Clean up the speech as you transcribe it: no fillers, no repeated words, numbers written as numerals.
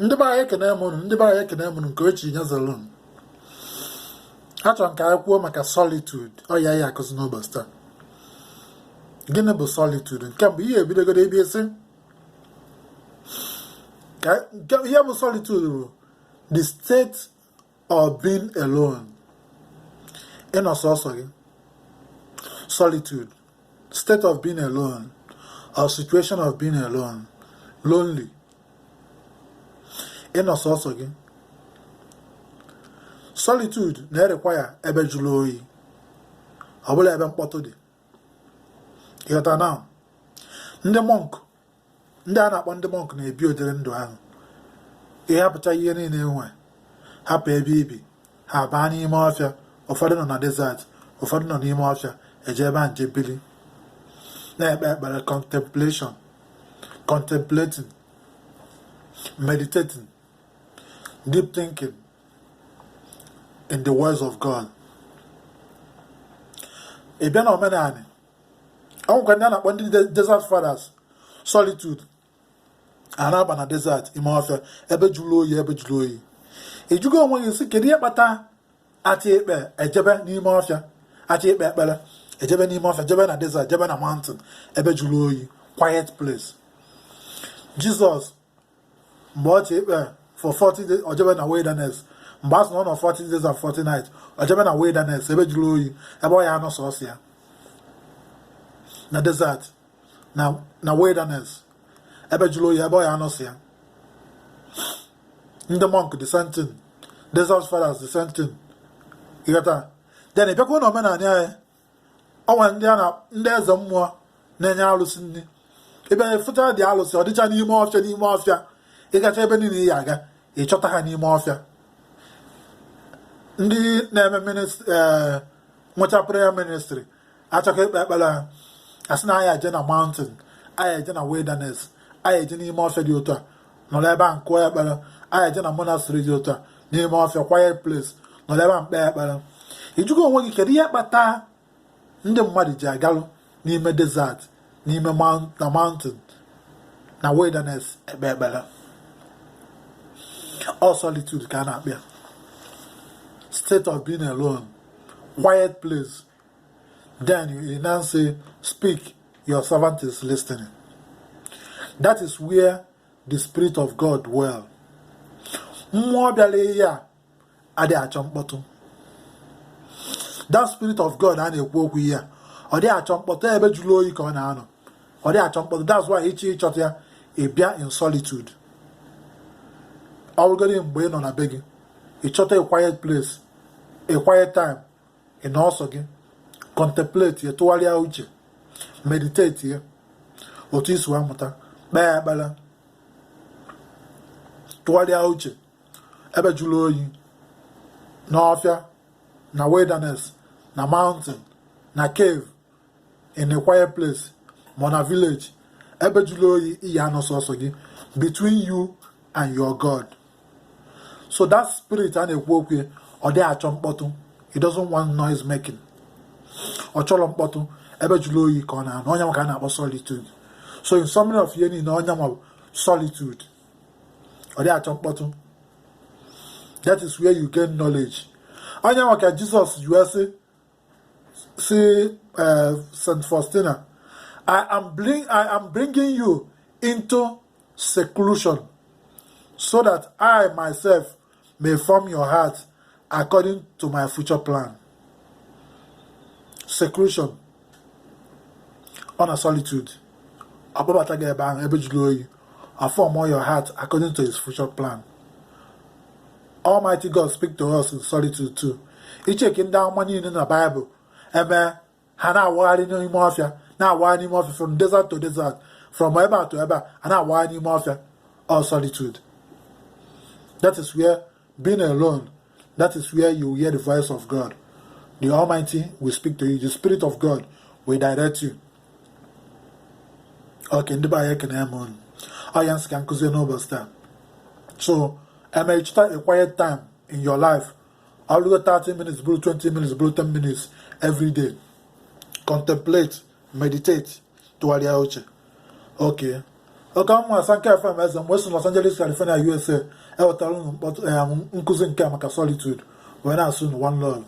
Ndị be anyị, ekene m unu. Ndị be anyị, ekene m unu. Nke ochi nyezelu unu. Achọrọ m ka anyị kwuo maka solitude. Ọ ya ya akụzi n'ụbọchị taa. Gịnị bụ solitude? Nke mbụ, ihe ebidogodo ebe isi ka ihe bụ solitude bụ the state of being alone, ịnọ sọsọ gị. Solitude, state of being alone or situation of being alone, lonely, ịnọ sọsọ gị. Solitude na-erekwa ya ebe jụrụ oyi, ọ bụla ebe mkpọtụ dị. Ịghọta na ndị monk, ndị a na-akpọ ndị monk, na-ebi ụdịrị ndụ ahụ. Ịhapụcha ihe niile enwe, hapụ ebe ibi, ha baa n'ime ọfịa. Ụfọdụ nọ na desert, ụfọdụ nọ n'ime ọfịa, eje ebe a nje bili na-ekpe ekpere, contemplation, contemplating, meditating, deep thinking in the words of God. Ị bịa na omenala, ọ nwekwa ndị a na-akpọ ndị desert fathers. Solitude a na-aba na desert, ime ọfịa, ebe jụrụ oyi, ebe jụrụ oyi. Ịjụgo onwe gị sị, kedu ihe kpata achọ ikpe ejebe n'ime ọfịa, achọ ikpe ekpere ejebe n'ime ọfịa, jebe na desert, jebe na mountain, ebe jụrụ oyi, quiet place? Jizọs, mgbe ọ chọ ikpe for 40 days, ọ jebe na wilderness. Mgbe a sị na ọ nọ 40 days and 40 nights, ọ jebe na wilderness, ebe jụrụ oyi, ebe ọ ya anọ sọsọ ya na desert, na wilderness, ebe jụrụ oyi, ebe ọ ya anọ sọ ya. Ndị monk, the same thing. Desert fathers, the same thing. Ịghọta? Then ịbịakwa na omenala anyị, ọnwa ndị a na ndị eze mmụọ na-enye alụsị nri. Ebe fụcha dị alụsị, ọ dịcha n'ime ọfịa, n'ime ọfịa. Ịgacha ebe niile ị aga, ịchọta ha n'ime ọfịa. Ndị na-eme ministry, nweta prayer ministry, achọkọ ikpe ekpere, ha asị na anyị eje na mountain, anyị eje na wilderness, anyị eje n'ime ọfịa dị otu a, nọrọ ebe a nkụọ ekpere, anyị eje na monastery dị otu a, n'ime ọfịa, quiet place, nọrọ ebe a mkpe ekpere. Ịjụgo onwe gị, kedu ihe kpata ndị mmadụ ji agalụ n'ime desert, n'ime na mountain, na wilderness ekpe ekpere? All solitude ka a na-akpọ ya, state of being alone, quiet place. Then you now say, "Speak, your servant is listening." That is where the spirit of God dwell. Mmụọ bịara ihe a adịghị achọ mkpọtụ. That spirit of God a na-ekwu okwu ihe a, ọ dịghị achọ mkpọtụ. Ebe jụrụ oyi ka ọ na-anọ, ọ dịghị achọ mkpọtụ. That's why ịchọ ịchọta ya, ị bịa in solitude. Ọ bụrụgodị mgbe ị nọ na be gị, ị chọta a quiet place, a quiet time, ị nọ ọsọ gị, contemplate ya, tụgharịa uche, meditate ya, otu isi wee mụta, kpee ekpere, tụgharịa uche, ebe jụrụ oyi, n'ọfịa, na wilderness, na mountain, na cave, in a quiet place, ma na village, ebe jụrụ oyi, iyi anọ sọsọ gị, between you and your God. So that spirit a na-ekwu okwu ya, ọ dịghị achọ mkpọtụ. It doesn't want noise making. Ọ chọrọ mkpọtụ. Ebe jụrụ oyi ka ọ na-anọ. Onye nwa ka a na-akpọ solitude. So in summary of ihe niile, onye nwa bụ solitude. Ọ dịghị achọ mkpọtụ. That is where you gain knowledge. Onye nwa ka Jizọs ji wee sị St. Faustina, I am bringing you into seclusion so that I myself may form your heart according to my future plan." Seclusion ọ na solitude, ọ kpọbata gị ebe ahụ, ebe jụrụ oyi, I form your heart according to his future plan. Almighty God speak to us in solitude too. Icheki ndị amụma niile na Bible, eme ha na-awagharị n'ime ọfịa, na-awagharị n'ime ọfịa, from desert to desert, from ebe a to ebe a, a na-awagharị n'ime ọfịa. All solitude. That is where being alone, that is where you hear the voice of God. The Almighty will speak to you. The Spirit of God will direct you. Okay, ndị be anyị, ekene m unu. Ọ ya nsị ka nkụzi n'ụbọchị taa. So eme chọta a quiet time in your life. Ọ bụrụ 30 minutes, bụrụ 20 minutes, bụrụ 10 minutes every day, contemplate, meditate, tụgharịa uche. Okay. Oke mma Asanka FM eze mgbe si Los Angeles, California, USA, ewetara unu mkpọtụ nkụzi nke a maka solitude, wee na-asụ unu one love.